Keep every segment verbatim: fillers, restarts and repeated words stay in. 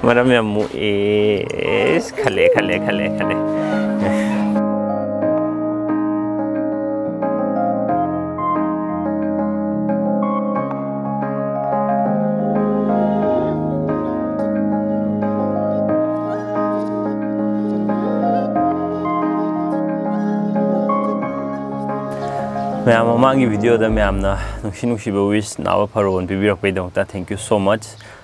ꯃꯔꯝ ꯌꯥꯝ ꯃꯣꯛꯑꯦ꯫ ꯑꯦꯁ, ꯈꯜꯂꯦ, ꯈꯜꯂꯦ, ꯈꯜꯂꯦ, ꯈꯜꯂꯦ꯫ ꯃꯌꯥꯝ, ꯃꯃꯥꯡꯒꯤ video ꯗ ꯃꯌꯥꯝꯅ ꯅꯨꯡꯁꯤ ꯅꯨꯡꯁꯤꯕ wish, ꯅꯥꯕ ꯐꯔꯣꯅ ꯄꯤꯕꯤꯔꯛꯄꯒꯤꯗꯃꯛꯇ thank you so much꯫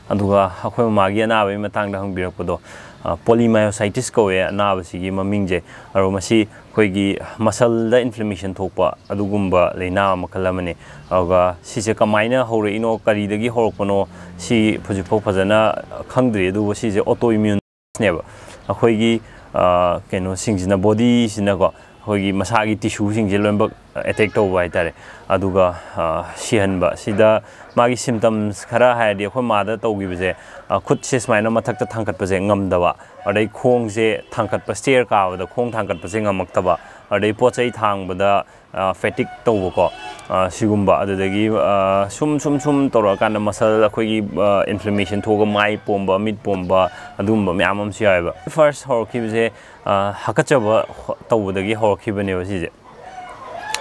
ꯑꯗꯨꯒ ꯑꯩꯈꯣꯏ ꯃꯃꯥꯒꯤ ꯑꯅꯥꯕꯒꯤ ꯃꯇꯥꯡꯗ ꯍꯪꯕꯤꯔꯛꯄꯗꯣ, ꯑ, polymyositis ꯀꯧꯋꯦ ꯑꯅꯥꯕꯁꯤꯒꯤ ꯃꯃꯤꯡꯁꯦ꯫ ꯑꯗꯣ ꯃꯁꯤ ꯑꯩꯈꯣꯏꯒꯤ muscle ꯗ inflammation ꯊꯣꯛꯄ ꯑꯗꯨꯒꯨꯝꯕ ꯂꯥꯏꯅꯥ ꯃꯈꯜ ꯑꯃꯅꯤ꯫ ꯑꯗꯨꯒ ꯁꯤꯁꯦ ꯀꯃꯥꯏꯅ ꯍꯧꯔꯛꯏꯅꯣ, ꯀꯔꯤꯗꯒꯤ ꯍꯧꯔꯛꯄꯅꯣ, ꯁꯤ ꯍꯧꯖꯤꯛꯐꯥꯎ ꯐꯖꯅ ꯈꯪꯗ꯭ꯔꯤ꯫ ꯑꯗꯨꯕꯨ ꯁꯤꯁꯦ autoimmune ꯅꯦꯕ꯫ ꯑꯩꯈꯣꯏꯒꯤ, ꯑ, ꯀꯩꯅꯣꯁꯤꯡꯁꯤꯅ, body ꯁꯤꯅꯀꯣ, ꯑꯩꯈꯣꯏꯒꯤ ꯃꯁꯥꯒꯤ tissue ꯁꯤꯡꯁꯦ ꯂꯣꯏꯅꯃꯛ attack ꯇꯧꯕ ꯍꯥꯏꯇꯥꯔꯦ꯫ ꯑꯗꯨꯒ, ꯑ, ꯁꯤꯍꯟꯕ꯫ ꯁꯤꯗ ꯃꯥꯒꯤ symptoms ꯈꯔ ꯍꯥꯏꯔꯗꯤ, ꯑꯩꯈꯣꯏ ꯃꯥꯗ ꯇꯧꯈꯤꯕꯁꯦ, ꯑ, ꯈꯨꯠꯁꯦ ꯁꯨꯃꯥꯏꯅ ꯃꯊꯛꯇ ꯊꯥꯡꯒꯠꯄꯁꯦ ꯉꯝꯗꯕ, ꯑꯗꯩ ꯈꯣꯡꯁꯦ ꯊꯥꯡꯒꯠꯄ, stair ꯀꯥꯕꯗ ꯈꯣꯡ ꯊꯥꯡꯒꯠꯄꯁꯦ ꯉꯝꯃꯛꯇꯕ, ꯑꯗꯩ ꯄꯣꯠ ꯆꯩ ꯊꯥꯡꯕꯗ, ꯑ, fatigue ꯇꯧꯕꯀꯣ, ꯑ, ꯁꯤꯒꯨꯝꯕ, ꯑꯗꯨꯗꯒꯤ, ꯑ, ꯁꯨꯝ, ꯁꯨꯝ, ꯁꯨꯝ ꯇꯧꯔꯛꯑꯀꯥꯟꯗ muscle ꯑꯩꯈꯣꯏꯒꯤ, ꯑ, inflammation ꯊꯣꯛꯑꯒ ꯃꯥꯏ ꯄꯣꯝꯕ, ꯃꯤꯠ ꯄꯣꯝꯕ, ꯑꯗꯨꯒꯨꯝꯕ ꯃꯌꯥꯝ ꯑꯃꯁꯨ ꯌꯥꯎꯋꯦꯕ꯫ First ꯍꯧꯔꯛꯈꯤꯕꯁꯦ, ꯑ, ꯍꯥꯀꯠꯆꯕ ꯍꯣ-, ꯇꯧꯕꯗꯒꯤ ꯍꯧꯔꯛꯈꯤꯕꯅꯦꯕ ꯁꯤꯁꯦ꯫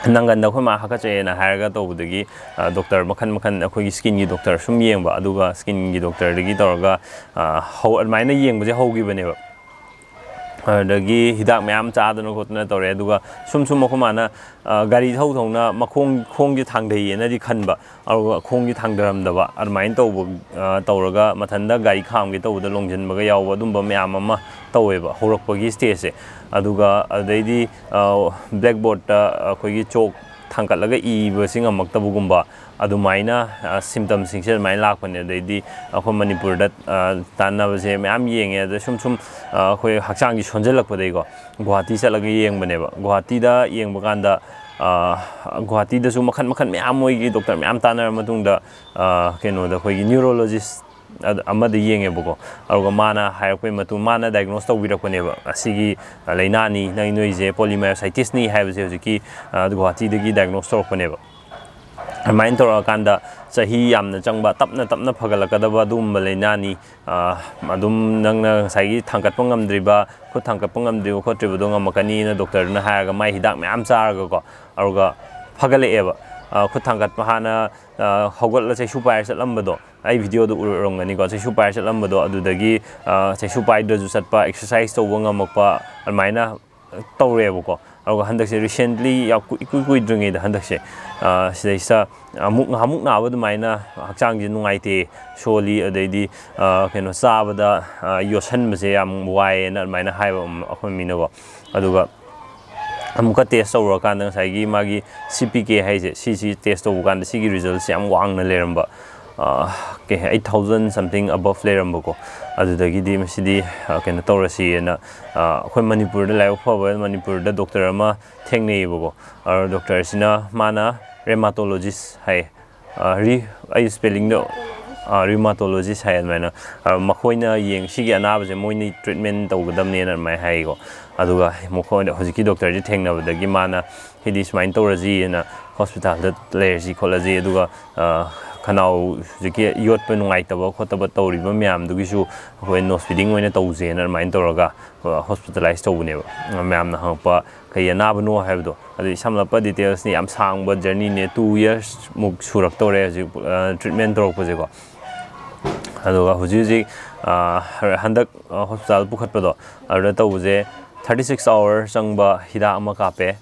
ꯅꯪꯒꯟꯗ ꯑꯩꯈꯣꯏ ꯃꯥ ꯍꯥꯀꯠꯆꯩꯅ ꯍꯥꯏꯔꯒ ꯇꯧꯕꯗꯒꯤ, ꯑ, doctor ꯃꯈꯜ ꯃꯈꯜ, ꯑꯩꯈꯣꯏꯒꯤ skin ꯒꯤ doctor ꯁꯨꯝ ꯌꯦꯡꯕ, ꯑꯗꯨꯒ skin ꯒꯤ doctor ꯗꯒꯤ ꯇꯧꯔꯒ, ꯑ, ꯍꯧ-, ꯑꯗꯨꯃꯥꯏꯅ ꯌꯦꯡꯕꯁꯦ ꯍꯧꯈꯤꯕꯅꯦꯕ꯫ ꯑꯗꯨꯗꯒꯤ ꯍꯤꯗꯥꯛ ꯃꯌꯥꯝ ꯆꯥꯗꯅ ꯈꯣꯠꯇꯅ ꯇꯧꯔꯦ꯫ ꯑꯗꯨꯒ ꯁꯨꯝ ꯁꯨꯝ ꯑꯩꯈꯣꯏ ꯃꯥꯅ, ꯑ, ꯒꯥꯔꯤ ꯊꯧ ꯊꯧꯅ ꯃꯈꯣꯡ, ꯈꯣꯡꯁꯦ ꯊꯥꯡꯊꯩꯌꯦꯅꯗꯤ ꯈꯟꯕ, ꯑꯗꯨꯒ ꯈꯣꯡꯁꯦ ꯊꯥꯡꯊꯔꯝꯗꯕ, ꯑꯗꯨꯃꯥꯏꯅ ꯇꯧꯕ, ꯑ, ꯇꯧꯔꯒ ꯃꯊꯟꯇ ꯒꯥꯔꯤ ꯈꯥꯝꯒꯦ ꯇꯧꯕꯗ ꯂꯣꯡꯁꯤꯟꯕꯒ ꯌꯥꯎꯕ, ꯑꯗꯨꯝꯕ ꯃꯌꯥꯝ ꯑꯃ ꯇꯧꯋꯦꯕ ꯍꯧꯔꯛꯄꯒꯤ stage ꯁꯦ꯫ ꯑꯗꯨꯒ ꯑꯗꯩꯗꯤ, ꯑ, blackboard ꯇ ꯑꯩꯈꯣꯏꯒꯤ chalk ꯊꯥꯡꯒꯠꯂꯒ ꯏꯕꯁꯤ ꯉꯝꯃꯛꯇꯕꯒꯨꯝꯕ, ꯑꯗꯨꯃꯥꯏꯅ, ꯑ, symptom ꯁꯤꯡꯁꯦ ꯑꯗꯨꯃꯥꯏꯅ ꯂꯥꯛꯄꯅꯦ꯫ ꯑꯗꯩꯗꯤ ꯑꯩꯈꯣꯏ ꯃꯅꯤꯄꯨꯔꯗ, ꯑ, ꯇꯥꯟꯅꯕꯁꯦ ꯃꯌꯥꯝ ꯌꯦꯡꯉꯦ꯫ ꯑꯗ ꯁꯨꯝ ꯁꯨꯝ, ꯑ, ꯑꯩꯈꯣꯏ ꯍꯛꯆꯥꯡꯒꯤ ꯁꯣꯟꯖꯜꯂꯛꯄꯗꯒꯤꯀꯣ, ꯒꯨꯍꯥꯇꯤ ꯆꯠꯂꯒ ꯌꯦꯡꯕꯅꯦꯕ꯫ ꯒꯨꯍꯥꯇꯤꯗ ꯌꯦꯡꯕ ꯀꯥꯟꯗ, ꯑ, ꯒꯨꯍꯥꯇꯤꯗꯁꯨ ꯃꯈꯜ ꯃꯈꯜ ꯃꯌꯥꯝ, ꯃꯣꯏꯒꯤ doctor ꯃꯌꯥꯝ ꯇꯥꯟꯅꯔ ꯃꯇꯨꯡꯗ, ꯑ, ꯀꯩꯅꯣꯗ, ꯑꯩꯈꯣꯏꯒꯤ neurologist ꯑꯗ-, ꯑꯃꯗ ꯌꯦꯡꯉꯦꯕꯀꯣ꯫ ꯑꯗꯨꯒ ꯃꯥꯅ ꯍꯥꯏꯔꯛꯄꯒꯤ ꯃꯇꯨꯡ, ꯃꯥꯅ diagnose ꯇꯧꯕꯤꯔꯛꯄꯅꯦꯕ, "ꯑꯁꯤꯒꯤ, ꯑ, ꯂꯥꯏꯅꯥꯅꯤ, ꯅꯪ ꯅꯣꯏꯁꯦ polymyositis ꯅꯤ" ꯍꯥꯏꯕꯁꯦ ꯍꯧꯖꯤꯛꯀꯤ, ꯑ, ꯒꯨꯍꯥꯇꯤꯗꯒꯤ diagnose ꯇꯧꯔꯛꯄꯅꯦꯕ꯫ ꯑꯗꯨꯃꯥꯏꯅ ꯇꯧꯔꯛꯑꯀꯥꯟꯗ ꯆꯍꯤ ꯌꯥꯝꯅ ꯆꯪꯕ, ꯇꯞꯅ ꯇꯞꯅ ꯐꯒꯠꯂꯛꯀꯗꯕ ꯑꯗꯨꯒꯨꯝꯕ ꯂꯥꯏꯅꯥꯅꯤ꯫ ꯑꯗꯨꯝ ꯅꯪꯅ ꯉꯁꯥꯏꯒꯤ ꯊꯥꯡꯒꯠꯄ ꯉꯝꯗ꯭ꯔꯤꯕ, ꯈꯨꯠ ꯊꯥꯡꯒꯠꯄ ꯉꯝꯗ꯭ꯔꯤꯕ ꯈꯣꯠꯇ꯭ꯔꯤꯕꯗꯣ ꯉꯝꯃꯛꯀꯅꯤꯅ ꯗꯣꯛꯇꯔꯗꯨꯅ ꯍꯥꯏꯔꯒ, ꯃꯥꯏ ꯍꯤꯗꯥꯛ ꯃꯌꯥꯝ ꯆꯥꯔꯒꯀꯣ, ꯑꯗꯨꯒ ꯐꯒꯠꯂꯛꯑꯦꯕ꯫ ꯈꯨꯠ ꯊꯥꯡꯒꯠꯄ ꯍꯥꯟꯅ ꯍꯧꯒꯠꯂ ꯆꯩꯁꯨ ꯄꯥꯏꯔ ꯆꯠꯂꯝꯕꯗꯣ, ꯑꯩ ꯚꯤꯗꯤꯑꯣꯗ ꯎꯔꯝꯒꯅꯤꯀꯣ, ꯆꯩꯁꯨ ꯄꯥꯏꯔ ꯆꯠꯂꯝꯕꯗꯣ, ꯑꯗꯨꯗꯒꯤ ꯆꯩꯁꯨ ꯄꯥꯏꯗ꯭ꯔꯁꯨ ꯆꯠꯄ, ꯑꯦꯛꯁꯔꯁꯥꯏꯁ ꯇꯧꯕ ꯉꯝꯃꯛꯄ, ꯑꯗꯨꯃꯥꯏꯅ ꯇꯧꯔꯦꯕꯀꯣ꯫ ꯑꯗꯨꯒ ꯍꯟꯗꯛꯁꯦ recently ꯌꯥꯝ ꯀꯨꯏ- ꯏꯀꯨꯏ ꯀꯨꯏꯗ꯭ꯔꯤꯉꯩꯗ, ꯍꯟꯗꯛꯁꯦ ꯁꯤꯗꯩꯁꯤꯗ ꯑꯃꯨꯛ ꯉꯥꯏꯍꯥꯛꯃꯨꯛ ꯅꯥꯕ ꯑꯗꯨꯃꯥꯏꯅ, ꯍꯛꯆꯥꯡꯁꯦ ꯅꯨꯡꯉꯥꯏꯇꯦ, ꯁꯣꯜꯂꯤ, ꯑꯗꯩꯗꯤ ꯀꯩꯅꯣ, ꯆꯥꯕꯗ ꯌꯣꯠꯁꯟꯕꯁꯦ ꯌꯥꯝ ꯋꯥꯏꯌꯦꯅ ꯑꯗꯨꯃꯥꯏꯅ ꯍꯥꯏꯕ ꯑꯩꯈꯣꯏ ꯃꯤꯅꯀꯣ꯫ ꯑꯗꯨꯒ ꯑꯃꯨꯛꯀ ꯇꯦꯁ ꯇꯧꯔꯀꯥꯟꯗ ꯉꯁꯥꯏꯒꯤ ꯃꯥꯒꯤ C P K ꯍꯥꯏꯁꯦ, ꯁꯤꯁꯤ ꯇꯦꯁ ꯇꯧꯕ ꯀꯥꯟꯗ ꯁꯤꯒꯤ ꯔꯤꯖꯜꯁꯦ ꯌꯥꯝ ꯋꯥꯡꯅ ꯂꯩꯔꯝꯕ꯫ Eight thousand something above ꯂꯩꯔꯝꯕꯀꯣ꯫ ꯑꯗꯨꯗꯒꯤꯗꯤ ꯃꯁꯤꯗꯤ ꯀꯩꯅꯣ ꯇꯧꯔꯁꯤꯅ, ꯑꯩꯈꯣꯏ ꯃꯅꯤꯄꯨꯔꯗ, ꯂꯥꯏꯕꯛ ꯐꯕ ꯃꯅꯤꯄꯨꯔꯗ ꯗꯣꯛꯇꯔ ꯑꯃ ꯊꯦꯡꯅꯩꯌꯦꯕꯀꯣ꯫ ꯑꯗꯣ ꯗꯣꯛꯇꯔꯁꯤꯅ, ꯃꯥꯅ rheumatologist ꯍꯥꯏ, ꯔꯤ ꯑꯩ ꯁ꯭ꯄꯦꯂꯤꯡꯗꯣ, rheumatologist ꯍꯥꯏ ꯑꯗꯨꯃꯥꯏꯅ꯫ ꯃꯈꯣꯏꯅ ꯌꯦꯡ- ꯁꯤꯒꯤ ꯑꯅꯥꯕꯁꯦ ꯃꯣꯏꯅ ꯇ꯭ꯔꯤꯠꯃꯦꯟ ꯇꯧꯒꯗꯕꯅꯦꯅ ꯑꯗꯨꯃꯥꯏꯅ ꯍꯥꯏꯀꯣ꯫ ꯑꯗꯨꯒ ꯃꯈꯣꯏꯅ ꯍꯧꯖꯤꯛꯀꯤ ꯗꯣꯛꯇꯔꯁꯦ ꯊꯦꯡꯅꯕꯗꯒꯤ ꯃꯥꯅ ꯍꯥꯏꯗꯤ ꯁꯨꯃꯥꯏꯅ ꯇꯧꯔꯁꯤꯅ, ꯍꯣꯁꯄꯤꯇꯥꯜꯗ ꯂꯩꯔꯁꯤ ꯈꯣꯠꯂꯁꯤ, ꯑꯗꯨꯒ ꯈꯅꯥꯎ ꯍꯧꯖꯤꯛꯀꯤ ꯌꯣꯠꯄ ꯅꯨꯡꯉꯥꯏꯇꯕ ꯈꯣꯠꯇꯕ ꯇꯧꯔꯤꯕ ꯃꯌꯥꯝꯗꯨꯒꯤꯁꯨ ꯑꯩꯈꯣꯏ nose feeding ꯑꯣꯏꯅ ꯇꯧꯁꯦꯅ ꯑꯗꯨꯃꯥꯏꯅ ꯇꯧꯔꯒ ꯍꯣꯁꯄꯤꯇꯥꯂꯥꯏꯁ ꯇꯧꯕꯅꯦꯕ꯫ ꯃꯌꯥꯝꯅ ꯍꯪꯉꯛꯄ ꯀꯩ ꯑꯅꯥꯕꯅꯣ ꯍꯥꯏꯕꯗꯣ, ꯑꯗꯨ ꯏꯁꯝ ꯂꯞꯄ ꯗꯤꯇꯦꯜꯁꯅꯤ, ꯌꯥꯝ ꯁꯥꯡꯕ ꯖꯔꯅꯤꯅꯦ꯫ Two years ꯃꯨꯛ ꯁꯨꯔꯛꯇꯧꯔꯦ ꯍꯧꯖꯤꯛ ꯇ꯭ꯔꯤꯠꯃꯦꯟ ꯇꯧꯔꯛꯄꯁꯦꯀꯣ꯫ ꯑꯗꯨꯒ ꯍꯧꯖꯤꯛ ꯍꯧꯖꯤꯛ ꯍꯟꯗꯛ ꯍꯣꯁꯄꯤꯇꯥꯜ ꯄꯨꯈꯠꯄꯗꯣ, ꯑꯗꯨꯗ ꯇꯧꯕꯁꯦ thirty six hour ꯆꯪꯕ ꯍꯤꯗꯥꯛ ꯑꯃ ꯀꯥꯞꯄꯦ꯫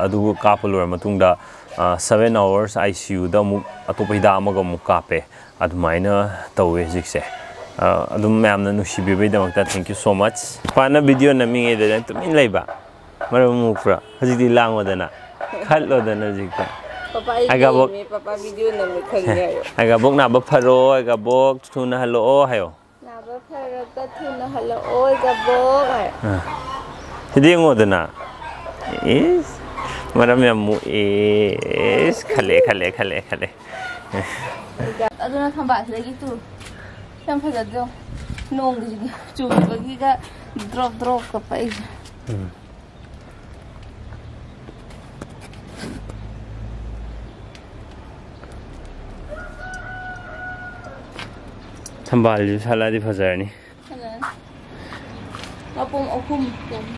ꯑꯗꯨ ꯀꯥꯞꯄ ꯂꯣꯏꯔ ꯃꯇꯨꯡꯗ seven hours I C U ꯗ ꯑꯃꯨꯛ ꯑꯇꯣꯞꯄ ꯍꯤꯗꯥꯛ ꯑꯃꯒ ꯑꯃꯨꯛ ꯀꯥꯞꯄꯦ꯫ ꯑꯗꯨꯃꯥꯏꯅ ꯇꯧꯋꯦ ꯍꯧꯖꯤꯛꯁꯦ꯫ ꯑꯗꯨꯝ ꯃꯌꯥꯝꯅ ꯅꯨꯡꯁꯤꯕꯤꯕꯩꯗꯃꯛꯇ thank you so much꯫ ꯄꯥꯅ ꯚꯤꯗꯤꯑꯣ ꯅꯝꯃꯤꯉꯩꯗ ꯅꯪ ꯇꯨꯃꯤꯟ ꯂꯩꯕ, ꯃꯔꯝ ꯑꯃꯨꯛꯄ꯭ꯔꯥ? ꯍꯧꯖꯤꯛꯇꯤ ꯂꯥꯡꯉꯣꯗꯅ, ꯈꯠꯂꯣꯗꯅ ꯍꯧꯖꯤꯛꯇꯤ꯫ ꯄꯄꯥ, ꯑꯩ ꯑꯩꯒ ꯑꯕꯣꯛ- ꯌꯦꯡꯉꯦ, ꯄꯄꯥ ꯚꯤꯗꯤꯑꯣ ꯅꯝꯃꯦ ꯈꯪꯉꯦ ꯍꯥꯏꯌꯣ꯫ ꯑꯩꯒ ꯑꯕꯣꯛ ꯅꯥꯕ ꯐꯔꯣ, ꯑꯩꯒ ꯑꯕꯣꯛ ꯊꯨꯅ ꯍꯜꯂꯛꯑꯣ ꯍꯥꯏꯌꯣ꯫ ꯅꯥꯕ ꯐꯔꯒ ꯊꯨꯅ ꯍꯜꯂꯛꯑꯣ, ꯑꯩꯒ ꯑꯕꯣꯛ ꯍꯥꯏꯌꯣ꯫ ꯑ꯫ ꯁꯤꯗꯤ ꯌꯦꯡꯉꯣꯗꯅ꯫ ꯏꯁ, ꯃꯔꯝ ꯌꯥꯝ ꯃꯣꯛꯑꯦ꯫ ꯏꯁ, ꯈꯜꯂꯦ, ꯈꯜꯂꯦ, ꯈꯜꯂꯦ, ꯈꯜꯂꯦ꯫ ꯑꯗꯨꯅ ꯊꯝꯕꯥꯜꯁꯤꯗꯒꯤ ꯇꯨ꯫ ꯌꯥꯝ ꯐꯖꯗ꯭ꯔꯣ? ꯅꯣꯡꯁꯤꯒꯤ ꯆꯨꯈꯤꯕꯒꯤꯒ ꯗ꯭ꯔꯣꯞ ꯗ꯭ꯔꯣꯞ ꯀꯞꯄꯛꯏꯁꯦ꯫ ꯎꯝ꯫ ꯊꯝꯕꯥꯜꯁꯤꯁꯨ ꯁꯥꯠꯂꯛꯑꯗꯤ ꯐꯖꯔꯅꯤ꯫ ꯃꯄꯨꯝ ꯑꯍꯨꯝ꯫